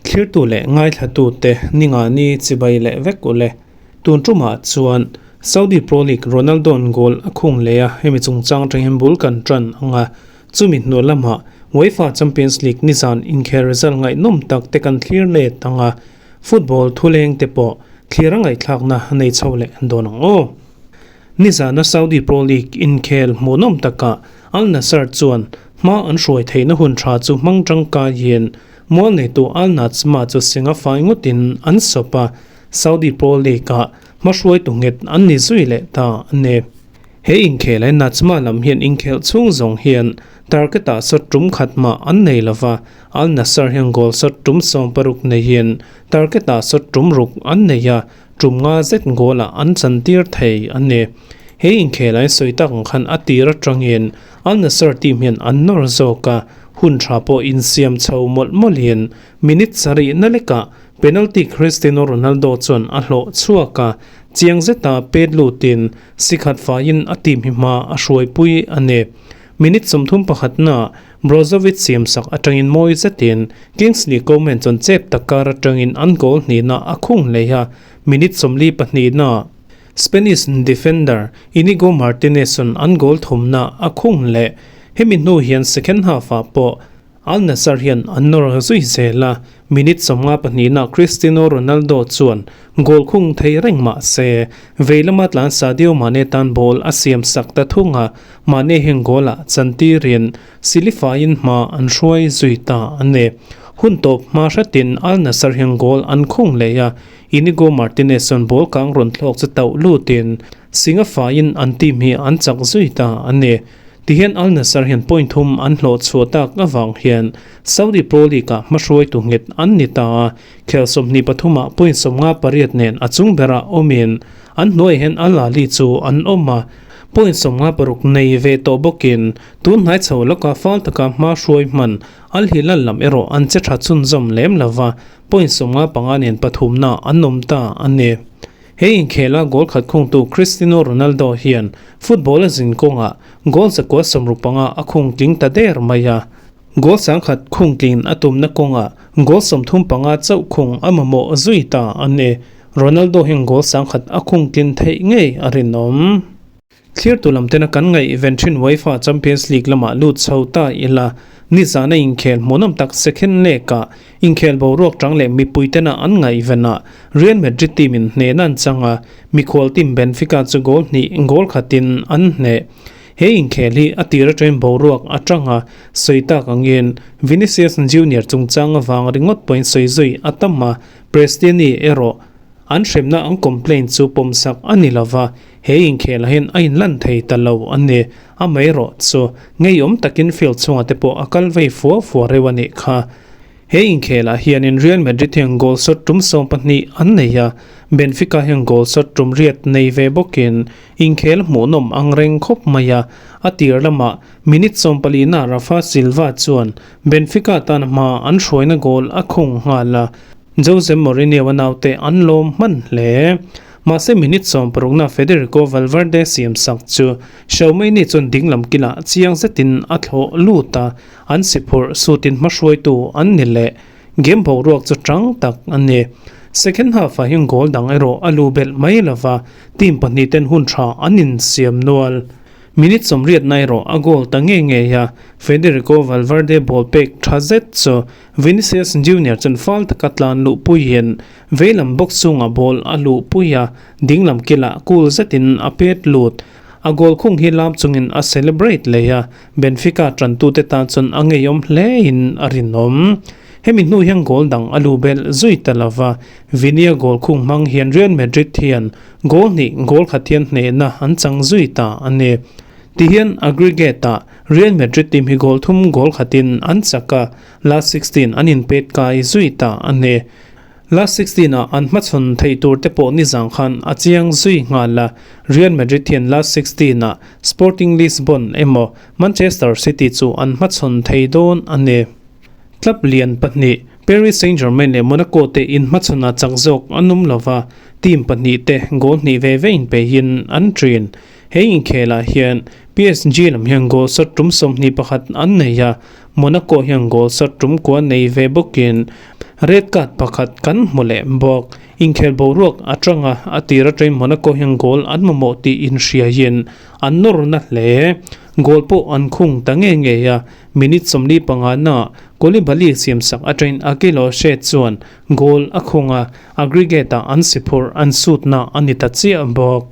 Thlirtu leh ngaithlatute ningani chibai leh vek u le. Tun tumah chuan Saudi Pro League Ronaldo'n goal a khung leh a, hemi chungchang atang hian bul kan tan ang a. Chumi hnu lamah UEFA Champions League nizan inkhel result ngaihnawm tak te kan thlir let ang a, football thuleng te pawh thlir a ngaihthlakna nei chho leh dawn ang aw. Nizana Saudi Pro League inkhel hmuhnawm takah Al Nassr chuan hma an hruai theihna hun tha chu hmang tangkaiin mual neitu Al Najma chu singa fai ngawtin an sawp a, Saudi Pro League-ah hmahruaitu nghet an ni zui leh ta a ni. He inkhel ah Najma lam hian inkhelh chhung zawng hian target-ah shot tum khat mah an nei lova, Al Nassr hian goal shot tum 16 neiin target-ah shot tum ruk an nei a, Tum nga zet goal-ah an chantir thei a ni. He inkhel ai sawi tak ang khan a tir atangin Al Nassr team hian an nawr zawk a, hun tha pawh insiam chho mawlh mawlhin minute sarih na lekah penalty Cristiano Ronaldo chuan a hlawh chhuak a, chiang zeta pet lutin sikhat faiin a team hi hma a hruaipui a ni. Minute 31 na Brozovic siamsak atangin mawi zetin Kingsley Coman chuan chep tak kar atangin an goal hnihna a khung hlei a, minute 42 na Spanish defender Inigo Martinez chuan an goal thumna a khung leh. Hemi hnu hian second half ah pawh Al Nassr hian an nawr zui zel a, minute 52 na Cristiano Ronaldo chuan goal khung thei reng mah se vei lama tlan Sadio Mane tan ball a siam sak ta thung a, Mane hian goal ah chantirin Silifaiin hma an hruai zui ta a ni. Hun tawp hma hretin Al Nassr hian goal an khung leh a, Inigo Martinez chuan ball kang rawn thlawk chu tauh lutin Singa faiin an team hi an chak zui ta a ni. Tihian Al Nassr hian point thum an hlawh chhuah tak avang hian Saudi Pro League-ah hmahruaitu nghet an ni ta a, khel 23 ah point 58 nen a chung berah awmin an hnuaiah hian Al Ahly chu an awm a, point 56 nei ve tawh bawkin Tun hnai chho lawka fal taka hma hruai hman Al Hilal lam erawh an che tha chhunzawm lem lova, point 55 nen pathumna an awm ta a ni. He inkhela goal khat khungtu Cristiano Ronaldo hian football a zin kawngah goal 165 a khung tling ta der mai a. Goal 1000 khung tlin a tumna kawngah goal 35 chauh khung a mamawh zui ta a ni. Ronaldo hian goal 1000 a khung tlin theih ngei a rinawm. Thlirtu lam tena kan ngaih ven thin UEFA Champions League lamah lut chho ta ila, nizana inkhel hmuhnawm tak second leg-ah inkhel boruak tang leh mipui tena an ngaihven a, Real Madrid team in hnehna an chang a, mikhual team Benfica chu goal hnih goal khatin an hneh. He inkhel hi a tir atangin boruak a tang a, sawi tak angin Vinicius Junior chungchang avang ringawt pawhin sawi zui a tam a, Prestianni erawh an hremna an complaint chu pawmsak a ni lova, He inkhelah hian a inlan thei ta lo a ni. Amaherawh chu ngeiawm takin field chhungah te pawh a kal vei fua fua reuh a nih kha. He inkhelah hianin Real Madrid hian goal shot tum 12 an nei a, Benfica hian goal shot tum riat nei ve bawkin inkhel hmuhnawm ang reng khawp mai a. A tir lamah minute 14 na Rafa Silva chuan Benfica tan hma an hruaina goal a khung nghal a, Jose Mourinho a naute an lawm hman hle. Mahse minute 60 na Federico Valverde siam sak chu Xiaomei-ni chuan dinglam kilah chiang zetin a thlawh lut a, an si phurh sutin hmahruaitu an ni leh. Game boruak chu tang tak a ni. Second half-ah hian goal dang erawh a lu belh mai lova, team pahnih ten hun tha an insiam nual. Minute 80 na erawh a goal ta ngei ngei a, Federico Valverde ball pek tha zet chu Vinicius Junior chuan fal taka tlan luhpuiin Veilam box chungah ball a luhpui a, dinglam kilah cool zetin a pet lut. A goal khung hi lam chungin a celebrate leh a, Benfica tantute tan chuan a ngeiawm hlein a rinawm. Hemi hnu hian goal dang a lu belh zui ta lova, Vinia goal khung hmang hian Real Madrid hian goal hnih goal khat hian hnehna an chang zui ta a ni. Tihian aggregate-ah Real Madrid team hi goal thum goal khatin an chak a, last 16 an inpet kai zui ta a ni. Last 16 ah an hmachhawn theih tur te pawh nizang khan a chiang zui nghal a, Real Madrid hian last 16 ah Sporting Lisbon emaw Manchester City chu an hmachhawn thei dawn a ni. Club lian pahnih Paris Saint-Germain leh Monaco te inhmachhawn ah chak zawk an awm lova, team pahnih te goal hnih ve ve inpeihin an ṭin. He inkhelah hian PSG lam hian goal sat tum 21 an nei a, Monaco hian goal sat tum kua nei ve bawkin red card pakhat kan hmu leh bawk. Inkhel boruak atanga a tir atangin Monaco hian goal an mamawh tih inhriaiin an nawr na hle. Goal pawh an khung ta nge ngei a, minute 45 na Koulibaly siamsak atangin Akilo She chuan goal a khung a, aggregate ah an si phurh an sutna a ni ta chiah bawk.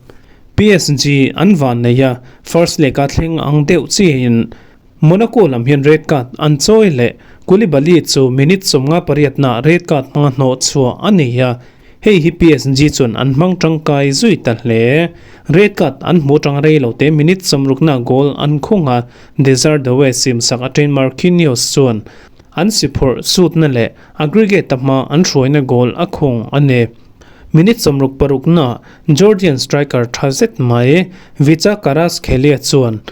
PSG an van nei a, first leg a thleng ang deuh chiahin Monaco lam hian red card an chawi leh Koulibaly chu minute 58 nah red card hmanga hnawh chhuah a ni a, hei hi PSG chuan an hmang tangkai zui ta hle. Red card an hmu tang rei lo te minute 60 nah goal an khung a, Desire Doue simsak atangin Marquinhos chuan an si phurh sutna leh aggregate a hma an hruaina goal a khung a ni. Minute 66 nah Georgian striker tha zet mai Vicha Kvaratskhelia chuan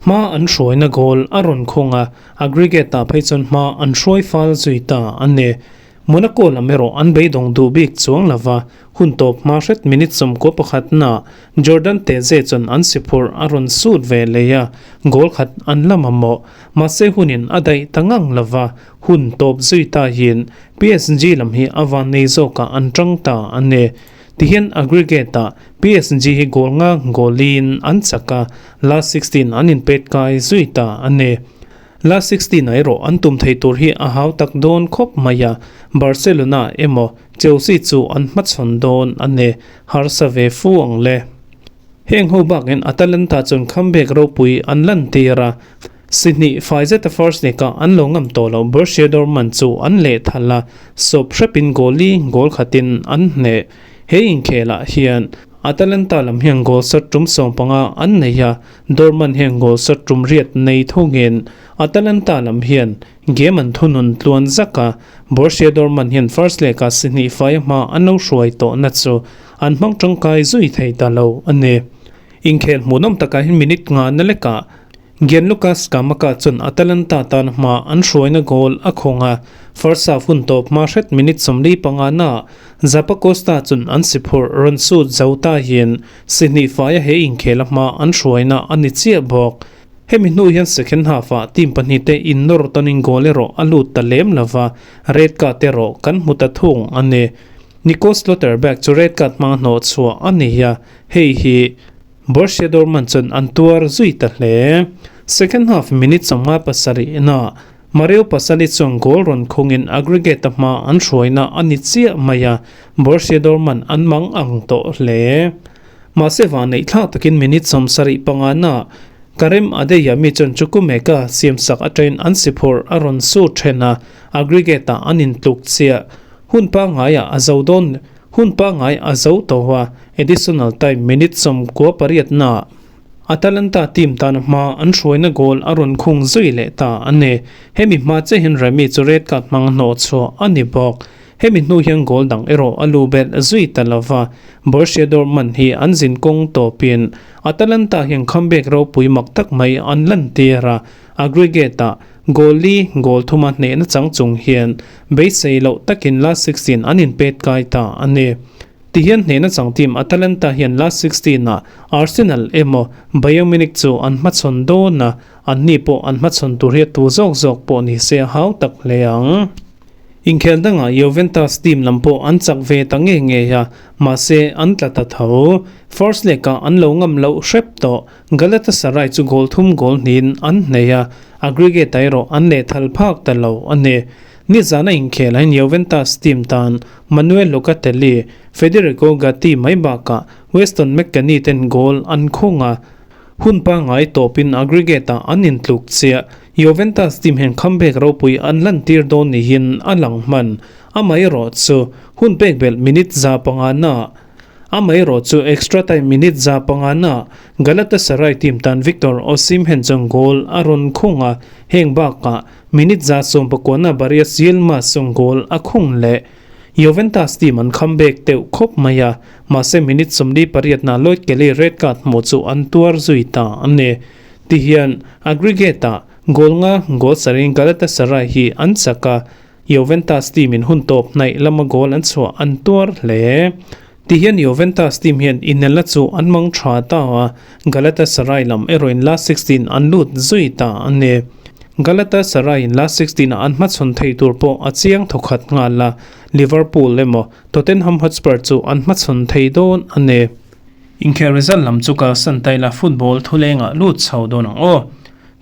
hma an hruaina goal a rawn khung a, aggregate ah phei chuan hma an hruai fal zui ta a ni. Monaco lam erawh an beidawng duh bik chuang lova, hun tawp hma hret minute 91 nah Jordan Teze chuan an si phurh a rawn sut ve leh a, goal khat an la mamawh. Mahse hunin a daih ta ngang lova, hun tawp zui ta hian PSG lam hi a van nei zawkah an tang ta a ni. Tihian aggregate ah PSG hi goal nga goal in an chak a, last 16 an inpet kai zui ta a ni. Last 16 ah erawh an tum thei tur hi a hau tak dawn khawp mai a, Barcelona emaw Chelsea chu an hmachhawn dawn a ni, harsa ve fu ang le. Heng ho bakin Atalanta chuan comeback ropui an lan tir a, Sihnih fai zeta first leg-ah an lo ngam tawh loh Borussia Dortmund chu an lehthal a, sawp hrepin goal li goal khatin an hneh. He inkhelah hian Atalanta lam hian goal sat tum 15 an nei a, Dortmund hian goal sat tum riat nei thungin Atalanta lam hian game an thunun tluan zak a, Borussia Dortmund hian first leg-ah sihnih faia hma an lo hruai tawhna chu an hmang tangkai zui thei ta lo a ni. Inkhel hmuhnawm takah hian minute nga na lekah Gianluca Scamacca chuan Atalanta tan hma an hruaina goal a khawng a, first half hun tawp hma hret minute 45 na Zappacosta chuan an si phurh rawn sut zo ta hian sihnih faia he inkhel a hma an hruaina a ni chiah bawk. Hemi hnu hian second half ah team pahnih te innawr tawnin goal erawh a lut ta lem lova, red card erawh kan hmu ta thung a ni. Nico Schlotterbeck chu red card hmanga hnawh chhuah a ni a, hei hi Borussia Dortmund chuan an tuar zui ta hle. Second half minute 57 na Mario Pasalic chuan goal rawn khungin aggregate a hma an hruaina a ni chiah mai a, Borussia Dortmund an mang ang tawh hle. Mahse vah neih thlak takin minute 75 na Karim Adeyemi chuan Chukwuemeka siamsak atangin an si phurh a rawn su then a, aggregate ah an intluk chiah. Hun pangaiah a zo dawn Hun pangngai a zo tawh a, additional time minute 98 na Atalanta team tan hma an hruaina goal a rawn khung zui leh ta a ni. Hemi hma che hian Remy chu red card hmang hnawh chhuah a ni bawk. Hemi hnu hian goal dang erawh a lu belh zui ta lova, Borussia Dortmund hi an zin kawng tawpin Atalanta hian comeback ropui mak tak mai an lan tir a, aggregate ah Goal li, goal thuma hnehna chang chung hian beisei loh takin last 16 an inpet kai ta a ni. Tihian hnehna chang team Atalanta hian last 16 ah Arsenal emaw Bayern Munich chu an hmachhawn dawn a, anni pawh an hmachhawn tur hi a tu zawk zawk pawh ni se a hau tak hle ang. Inkhel dangah Juventus team lam pawh an chak ve ta nge ngei a, mahse an tla ta tho. First leg ah an lo ngam loh hrep tawh. Galatasaray chu goal thum goal hnihin an hnei a, aggregate ah erawh an lehthal phak ta lo a ni. Nizana inkhel ah hian Juventus team tan Manuel Locatelli, Federico Gatti mai bakah Weston McKennie ten goal an khung a, Hun pangngai tawpin aggregate ah an intluk chiah. Juventus team hian comeback ropui an lantir dawn niin a lang hman. Amaherawh chu hun pek belh minute 500 na Amaherawh chu extra time minute 500 na Galatasaray team tan Victor Osimhen chuan goal a rawn khung a, heng bakah minute 19 na Barış Yilmaz chuan goal a khung leh. Juventus team an comeback deuh khawp mai a, mahse minute 48 na Lloyd Kelly red card hmuh chu an tuar zui ta a ni. Tihian aggregate ah goal nga goal sarin Galatasaray hi an chak a, Juventus team in hun tawp hnaih lama goal an chhuah an tuar hle. Tihian Juventus team hian inelna chu an mang tha ta a, Galatasaray lam erawhin last 16 an lut zui ta a ni. Galatasaray in last 16 ah an hmachhawn thei tur pawh a chiang thawkhat nghal a, Liverpool emaw Tottenham Hotspur chu an hmachhawn thei dawn a ni. Inkhel result lam chu kalsan ta ila football thulengah lut chho dawn ang aw.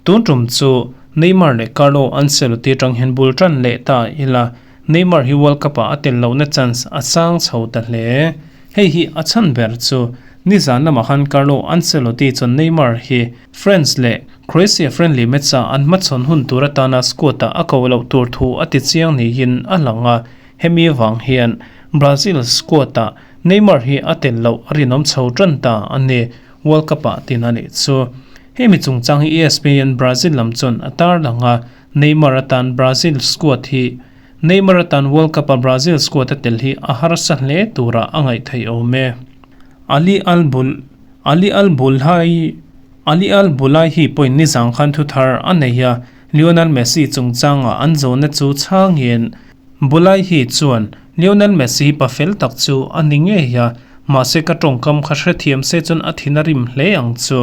Tun tum chu Neymar leh Carlo Ancelotti atang hian bul tan leh ta ila Neymar hi World Cup ah a tel lohna chance a sang chho ta hle. Hei hi a chhan ber chu nizan lamah khan Carlo Ancelotti chuan Neymar hi France leh Croatia friendly match ah an hmachhawn hun tur atana squad ah a ko loh tur thu a ti chiang niin a lang a, hemi vang hian Brazil squad ah Neymar hi a tel loh a rinawm chho tan ta a ni. World Cup ah tin a nih chu. Hemi chungchang hi ESPN Brazil lam chuan a tarlang a, Neymar atan Brazil squad hi Neymar atan World Cup a Brazil squad a tel hi a harsa hle turah a ngaih theih awm e. Ali Al Bul Ali Al Bulhai Ali Al Bulaihi pawhin nizang khan thu thar a nei a, Lionel Messi chungchangah an zawhna chu chhangin Bulaihi chuan Lionel Messi pa fel tak chu a ni ngei a, mahse ka tawngkam kha hrethiam se chuan a thin a rim hle ang chu.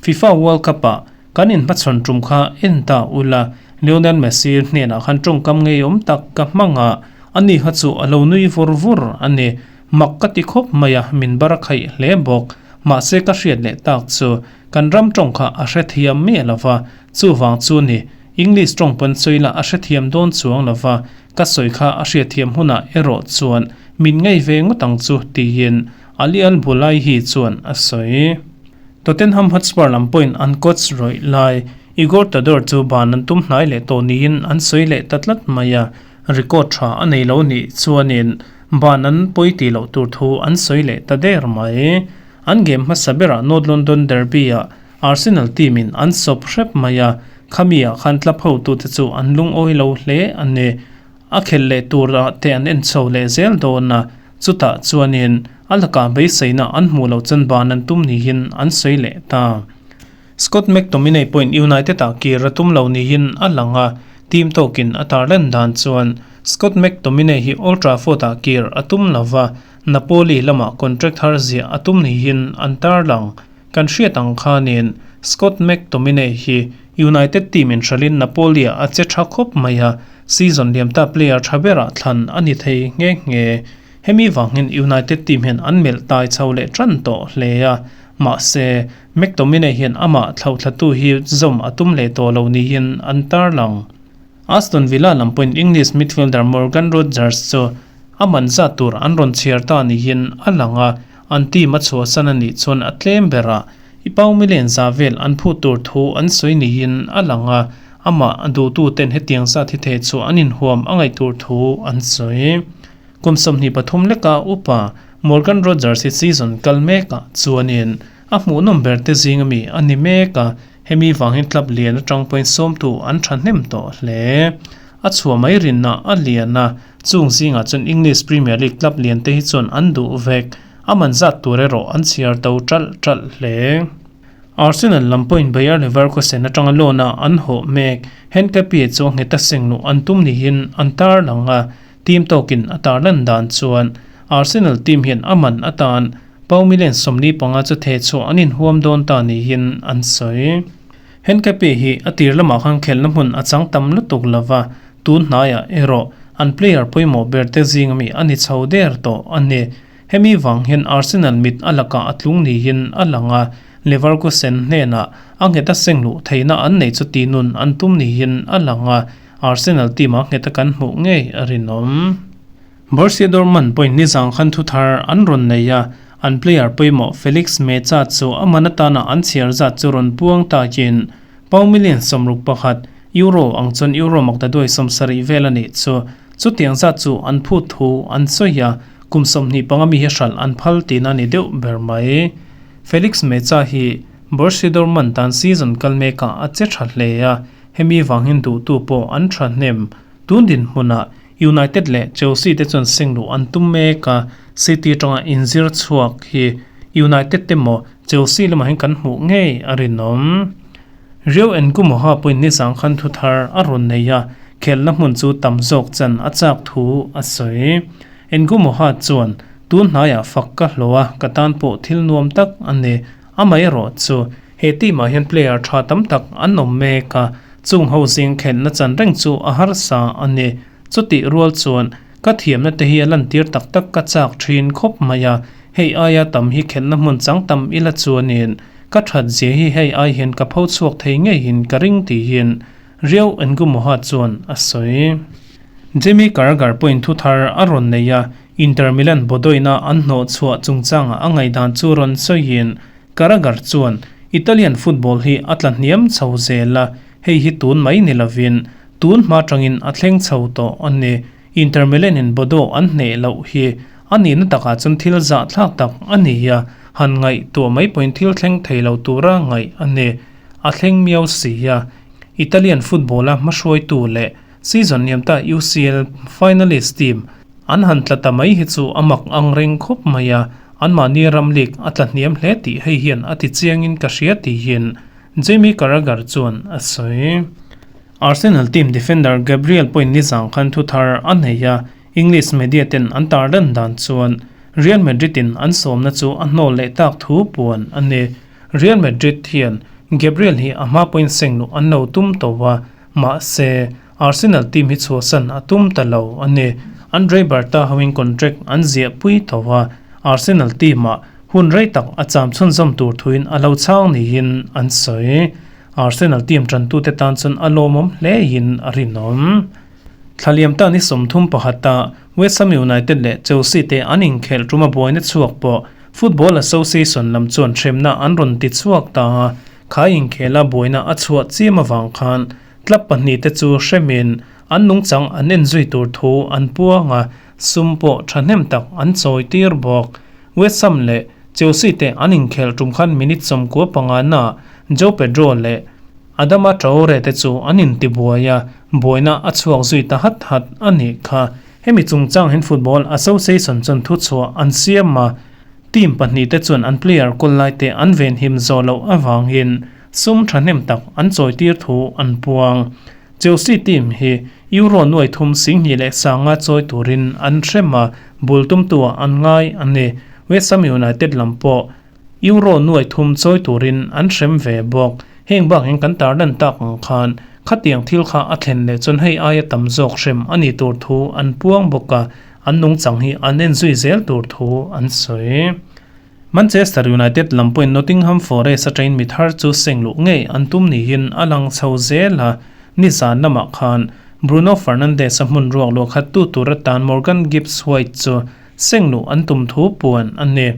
FIFA World Cup ah kan inhmachhawn tum kha en ta ula, Lionel Messi hnenah khan tawngkam ngeiawm tak ka hmang a, ani kha chu a lo nui vur vur a ni. Mak ka ti khawp mai a, min bar a khaih hle bawk. Mahse ka hriat leh tak chu kan ram tawng kha a hrethiam miah lo va, chuvang chu ni, English tawng pawn sawi lah a hrethiam dawn chuang lo va, ka sawi kha a hriatthiam hunah erawh chuan min ngei ve ngawt ang chu tiin Ali Al Bulaihi chuan a sawi. Tottenham Hotspur lam pawhin an coach rawih lai Igor Tudor chu ban an tum hnai leh tawh niin an sawi leh ta tlat mai a, record tha a nei lo nih chuanin ban an pawi tih loh tur thu an sawi leh ta der mai. An game hmasa berah North London Derby-ah Arsenal team in an sawp hrep mai a, khami ah khan club hotute chu an lungawi lo hle a ni. A khelh leh turah te an en chho leh zel dawn a, chutah chuanin a lakah beiseina an hmuh loh chuan ban an tum niin an sawi leh ta. Scott McTominay pawhin United ah kir a tum lo niin a lang a, team tawkin a tarlan dan chuan Scott McTominay hi Old Trafford ah kir a tum lova, Napoli lamah contract thar ziah a tum niin an tarlang. Kan hriat ang khanin Scott McTominay hi United team in hralhin Napoli ah a che tha khawp mai a, season liamta player tha berah thlan a ni thei nghe nghe. Hemi vangin United team hian an melh tai chho leh tan tawh hle a, mahse McTominay hian amah thlauhthlatu hi zawm a tum leh tawh lo niin an tarlang. Aston Villa lam pawhin English midfielder Morgan Rogers chu a man zat tur an rawn chhiar ta niin a lang a, An team a chhuahsan a nih chuan a tlem berah i pau million za vel an phut tur thu an sawi niin a lang a, amah a duhtuten hetiang zat hi thei chu an inhuam a ngaih tur thu an sawi. Kum 23 leka upa Morgan Rogers hi season kal mekah chuanin a hmuhnawm ber te zing ami a ni mek a, hemi vangin club lian atang pawhin sawmtu an thahnem tawh hle. A chhuah mai rinna a lian a, chung zingah chuan English Premier League club lian te hi chuan an duh vek. A man zat tur erawh an chhiar to ṭalh ṭalh hle. Arsenal lam pawhin Bayer Leverkusen atanga loan a an hawh mek. Henkepi chu a nghet a seng luh an tum niin an tarlang a, team tawkin a tarlan dan chuan Arsenal team hian a man atan pau million 45 chu theh chhuah an inhuam dawn ta niin an sawi. Henkepi hi a tir lamah khan khelhna hmun a chang tam lutuk lova, tun hnaiah erawh an player pawimawh ber te zing ami a ni chho der tawh a ni. Hemi vang hian Arsenal mit a lakah a tlung niin a lang a, Leverkusen hnenah a nghet a seng luh theihna an neih chu tih nun an tum niin a lang a, Arsenal team-a nghet a kan hmuh ngei a rinawm. Borussia Dortmund pawhin nizang khan thu thar an rawn nei a, an player pawimawh Felix Meza chu a man atana an chhiar zat chu rawn puang takin pau million 61, euro, ang chuan euro maktaduai 70 vel a nih chu. Chutiang zat chu an phut thu an sawi a, kum 25 mi hi hralh an phal tihna a ni deuh ber mai. Felix Meza hi Borussia Dortmund tan season kal mekah a che tha hle a, hemi vangin duhtu pawh an tha hnem. Tun dinhmunah United leh Chelsea te chuan seng luh an tum mek a, City atanga inzir chhuak hi United te maw Chelsea lamah hian kan hmuh ngei a rinawm. Rio Ngumoha pawhin nizang khan thu thar a rawn nei a, khelhna hmun chu tam zawk chan a chak thu a sawi. Ngumoha chuan, Tun hnaiah fak ka hlawh a, ka tan pawh thil nuam tak a ni. Amaherawhchu, he team ah hian player tha tam tak an awm mek a, chung ho zing khelhna chan reng chu a harsa a ni. Chutih rual chuan ka thiamna te hi a lantir tak tak ka chak thin khawp mai a, hei aia tam hi khelhna hmun chang tam ila chuanin ka that zia hi hei ai hian ka pho chhuak thei ngeiin ka ring tihin Rio Ngumoha chuan a sawi. Jamie Carragher pawhin thu thar a rawn nei a, Inter Milan Bodoina an hnawh chhuah chungchangah a ngaihdan chu rawn sawiin Carragher chuan Italian football hi a tla hniam chho zel a, hei hi tun mai ni lovin tun hma tangin a thleng chho tawh a ni. Inter Milan in Bodo an hneh loh hi a nihna takah chuan thil zahthlak tak a ni a, han ngaihtuah mai pawhin thil thleng thei lo tura ngaih a ni. A thleng miau si a, Italian football a hmahruaitu leh season niamta UCL finalist team an han tla ta mai hi chu a mak ang reng khawp mai a, anmahni ram league a tla hniam hle tih hei hian a ti chiangin ka hria tihin Jamie Carragher chuan a sawi. Arsenal team defender Gabriel pawhin nizang khan thu thar a nei a, English media ten an tar lan dan chuan Real Madrid in an sawmna chu a hnawl leh tak thu puan a ni. Real Madrid hian Gabriel hi a hma pawhin seng luh an lo tum tawh a, mahse Arsenal team hi chhuahsan a tum ta lo a ni. Andre Berta hoin contract an ziah pui tawh a, Arsenal team ah hun rei tak a cham chhunzawm tur thuin a lo chhang niin an sawi. Arsenal team tantute tan chuan a lawmawm hlein a rinawm. Thlaliam tan hi 31 a West Ham United leh Chelsea te an inkhelh tum a buaina chhuak pawh Football Association lam chuan hremna an rawn ti chhuak ta a, kha inkhela buaina a chhuah chiam avang khan club pahnihte chu hremin an nungchang an enzui tur thu an puang a, sum pawh thahnem tak an chawi tir bawk. West Ham leh Chelsea te an inkhelh tum khan minute 95 na Joe Pedro leh Adama Traore te chu an intibuai a, buaina a chhuak zui ta hat hat a nih kha. Hemi chungchang hian Football Association chuan thuchhuah an siam a, team pahnihte chuan an player kawl laite an venhim zawh loh avangin sum thahnem tak an chawitir thu an puang. Chelsea team hi Euro nuai thum singhnih leh sanga chawi turin an hrem a, bul tumtuah an ngai a ni. West Ham United lam pawh Euro nuai thum chawi turin an hrem ve bawk. Heng bak hian kan tar lan tak ang khan khatiang thil kha a thlen leh chuan hei aia tam zawk hrem a ni tur thu an puang bawk a, an nungchang hi an en zui zel tur thu an sawi. Manchester United lam pawhin Nottingham Forest atangin mi thar chu seng luh ngei an tum niin a lang chho zel a, nizan lamah khan Bruno Fernandes a hmun ruak luah khat tu tur atan Morgan Gibbs-White chu Seng luh an tum thu puan a ni.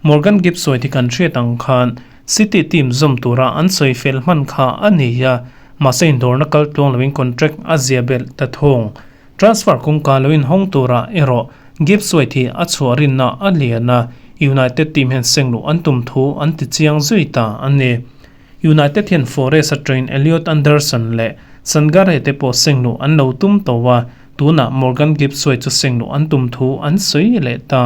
Morgan Gibbs sawi hi kan hriat ang khan City team zawm tura an sawi fel hman kha a ni a, mahse indawrna kal tluang loin contract a zia belh ta thung. Transfer kawngka lo inhawng turah erawh Gibbs White hi a chhuah rinna a lian a, United team hian seng luh an tum thu an ti chiang zui ta a ni. United hian Forest a train Elliot Anderson leh Sangare te pawh seng luh an lo tum tawh a, Tunah Morgan Gibbs-White chu seng luh an tum thu an sawi leh ta.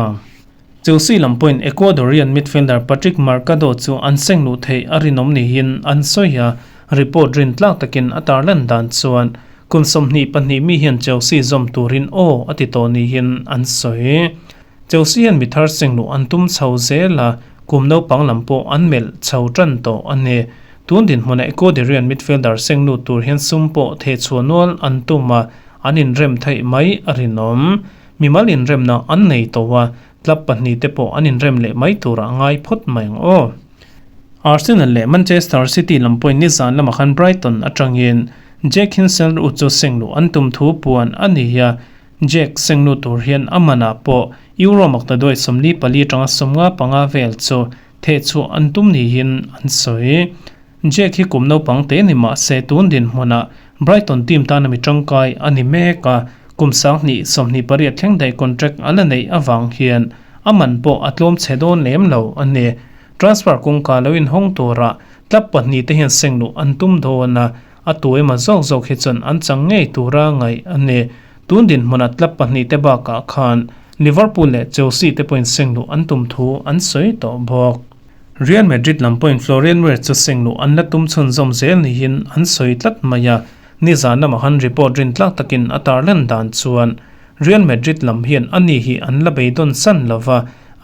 Chelsea lam pawhin Ecuadorian midfielder Patrick Mercado chu an seng luh theih a rinawm niin an sawi a, report rin tlak takin a tarlan dan chuan kum 22 mi hian Chelsea zawm turin aw a ti tawh niin an sawi. Chelsea hian mi thar seng luh an tum chho zel a, kum naupang lam pawh an melh chho tan tawh a ni. Tun dinhmunah Ecuadorian midfielder seng lut tur hian sum pawh thehchhuah nual an tum a, an inrem theih mai a rinawm. Mimal inremna an nei tawh a, club pahnih te pawh an inrem leh mai turah ngai phawt mai ang aw. Arsenal leh Manchester City lam pawhin nizan lamah khan Brighton atangin Jack Hinshelwood chu seng luh an tum thu puan a ni a, Jack seng lut tur hian a manah pawh Euro maktaduai 44 atanga 55 vel chu thehchhuah an tum niin an sawi. Jack hi kum naupang te ni mah se tun dinhmunah Brighton team tana mi tangkai a ni mek a, kum 20 28 thleng daih contract a la neih avang hian a man pawh a tlawm chhe dawn lem lo a ni. Transfer kawngka lo inhawng turah club pahnih te hian seng luh an tum dawn a, a tu emaw zawk zawk hi chuan an chang ngei tura ngaih a ni. Tun dinhmunah club pahnih te bakah khan Liverpool leh Chelsea te pawhin seng luh an tum thu an sawi tawh bawk. Real Madrid lam pawhin Florian Wirtz chu seng luh an la tum chhunzawm zel niin an sawi tlat mai a, nizan lamah khan report rintlak takin a tarlan dan chuan Real Madrid lam hian ani hi an la beidawn san lova,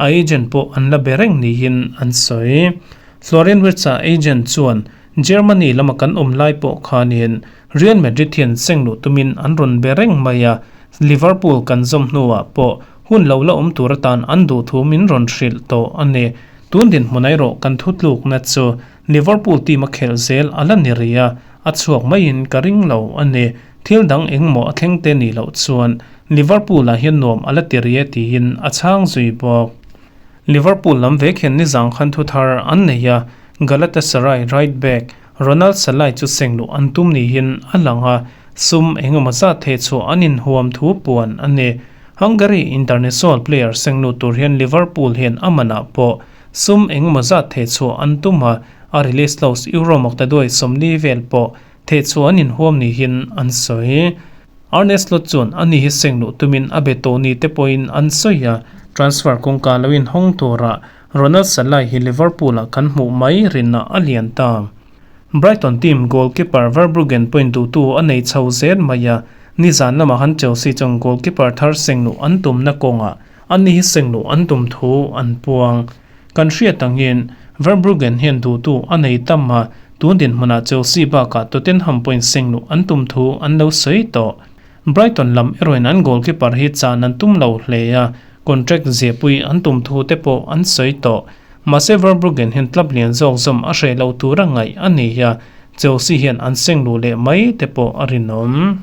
a agent pawh an la be reng niin an sawi. Florian Wirtz-a agent chuan, Germany lama kan awm lai pawh khanin Real Madrid hian seng luh tumin an rawn be reng mai a, Liverpool kan zawm hnuah pawh hun lo la awm tur atan an duh thu min rawn hrilh tawh a ni. Tun dinhmun erawh kan thutlukna chu Liverpool team a khelh zel a la ni rih a, a chhuak maiin ka ring lo a ni. Thil dang engmaw a thleng te nih loh chuan Liverpool ah hian nuam a la ti rih e tiin a chhang zui bawk. Liverpool lam vek hian nizang khan thu thar an nei a, Galatasaray right back Ronald Salai chu seng luh an tum niin a lang a, sum engemaw zat theh chhuah an inhuam thu puan a ni. Hungary international player seng lut tur hian Liverpool hian a manah pawh sum engemaw zat theh chhuah an tum a, a release clause Euro maktaduai 40 vel pawh theh chhuah an inhuam niin an sawi. Arne Slot chuan ani hi seng luh tumin a be tawh ni te pawhin an sawi a, transfer kawngka lo inhawng turah Ronald Salai hi Liverpool-ah kan hmuh mai rinna a lian ta. Brighton team goalkeeper Verbruggen pawhin duhtu a nei chho zel mai a, nizan lamah han Chelsea chuan goalkeeper thar sengluh an tumna kawngah ani hi sengluh an tum thu an puang. Kan hriat angin Verbruggen hian duhtu a nei tam a, tun dinhmunah Chelsea bakah Tottenham pawhin sengluh an tum thu an lo sawi tawh. Brighton lam erawhin an goalkeeper hi chan an tum lo hle a, contract ziahpui an tum thu te pawh an sawi tawh. Mahse Verbruggen hian club lian zawk zawm a hreh loh tura ngaih a ni a, Chelsea hian an seng luh leh mai te pawh a rinawm.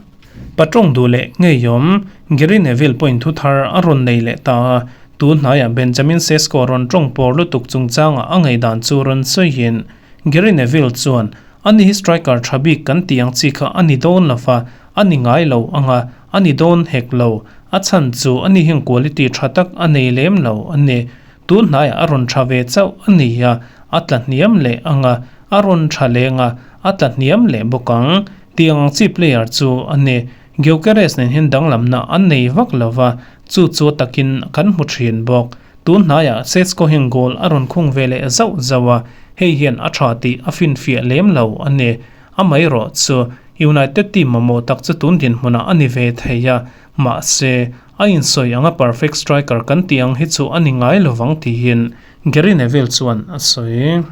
Patawng duh leh ngeiawm, Gary Neville pawhin thu thar a rawn nei leh ta a, tun hnaiah Benjamin Sesko rawn tawng pawr lutuk chungchangah a ngaihdan chu rawn sawiin Gary Neville chuan, Ani hi striker tha bik kan tih ang chi kha a ni dawn lo va, a ni ngai lo ang a, a ni dawn hek lo. A chhan chu ani hian quality tha tak a nei lem lo a ni. Tun hnaiah a rawn tha ve chauh a ni a, a tla hniam leh ang a, a rawn tha leng a, a tla hniam leh bawk ang. Tih ang chi player chu a ni. Gyökeres nen hian danglamna an nei vak lo va, chu chu a takin kan hmu thin bawk. Tun hnaiah Sesko hian goal a rawn khung ve leh zauh zauh a, hei hian a tha tih a finfiah lem lo a ni. Amaherawh chu United team mamawh tak chu tun dinhmunah a ni ve thei a, mahse, a insawi anga perfect striker kan tih ang hi chu a ni ngai lovang tiin Gary Neville chuan a sawi.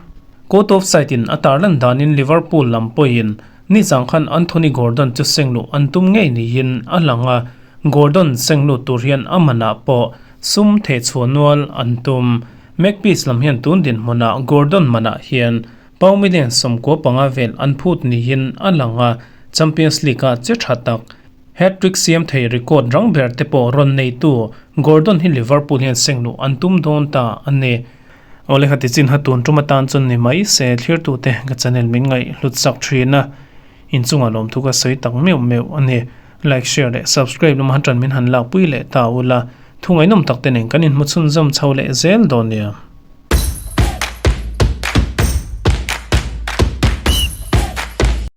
Court of side in a tarlan danin Liverpool lam pawhin nizang khan Anthony Gordon chu sengluh an tum ngei niin a lang a, Gordon senglut tur hian a manah pawh Sum thehchhuah nual an tum. Magpies lam hian tun dinhmunah Gordon manah hian Pau million 95 vel an phut niin a lang a, Champions League-a che tha tak, hat-trick siam thei record rang ber te pawh rawn neitu Gordon hi Liverpool hian sengluh an tum dawn ta a ni. Awle kha tichin ha tun tum atan chuan ni mai se thlirtute ka channel min ngaih hlut sak thin a, inchungah lawmthu ka sawi tak meuh meuh a ni. Like, share leh subscribe lama tan min han lakpui leh ta ula, thu ngaihnawm tak te nen kan inhmu chhunzawm chho leh zel dawn nia.